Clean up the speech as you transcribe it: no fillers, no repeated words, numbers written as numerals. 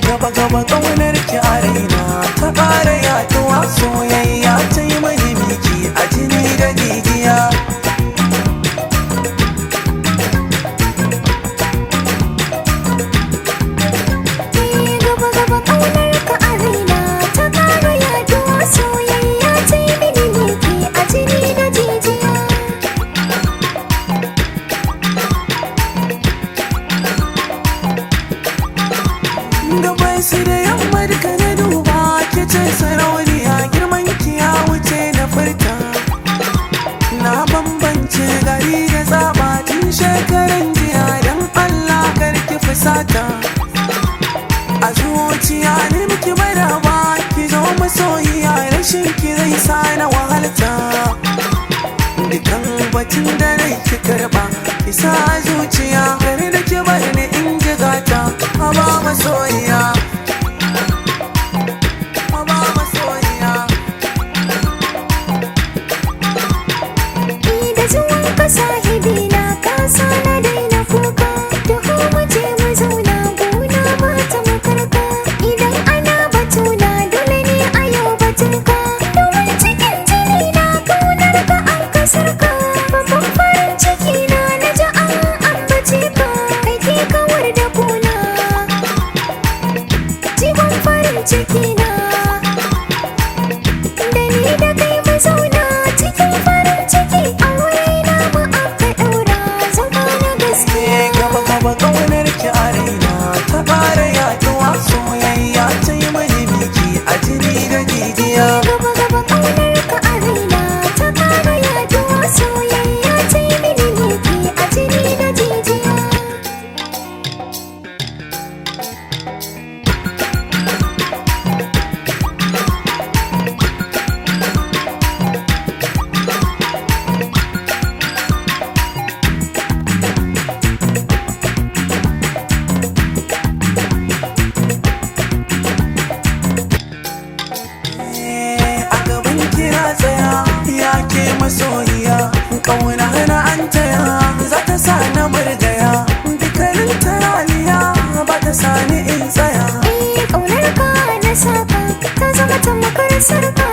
Gaba gaba ƙaunar ki a raina ta ƙara yaduwa, soyayya ta yi mani miki a jini da jijiya. Gaba gaba ƙaunar ka a raina ta ƙara yaduwa, soyayya ta yi mini liki a jini da jijiya. Gaban su da yamma duka na duba, ke ce sarauniya, girman ki ya wuce na furta. Na bambance gari da tsaba tun shekaran jiya, don Allah karki fusata. A zuciya ne miki maraba, ki zo masoyiya, rashin ki zai sa na wahalta. Dukan batun da rai ki karba, ki sa a zuciya, gari da ki bar ni in ji gata. Haba masoyiya, haba masoyiya. Ni da zuwan ka sahibi na ka sa na daina kuka. Taho mu je mu zauna gona ba ta makarka. Idan ana batuna dole ne a yau batunka. Domin cikin jini na kaunar ka an kasar ka. Babban farin ciki na na ji an ambace ka. Kai ke kawar da kuna. Jigon farin ciki na. Da ni da kai mu zauna cikin farin ciki, aure na mu aka daura zama na gaskiya. Gaba gaba ƙaunar ki a raina ta ƙara yaduwa, soyayya ta yi mani miki a jini da jijiya. Gaba gaba ƙaunar ka a raina ta ƙara yaduwa, soyayya ta yi mini liki a jini da jijiya. A gaban kira tsaya ya ke masoyiya, ƙauna hana an taya za ta sa na murgaya, dukkanin taraliya ba ta sa ni in tsaya. Eh, ƙaunar ka na saka ta zama tamkar sarka.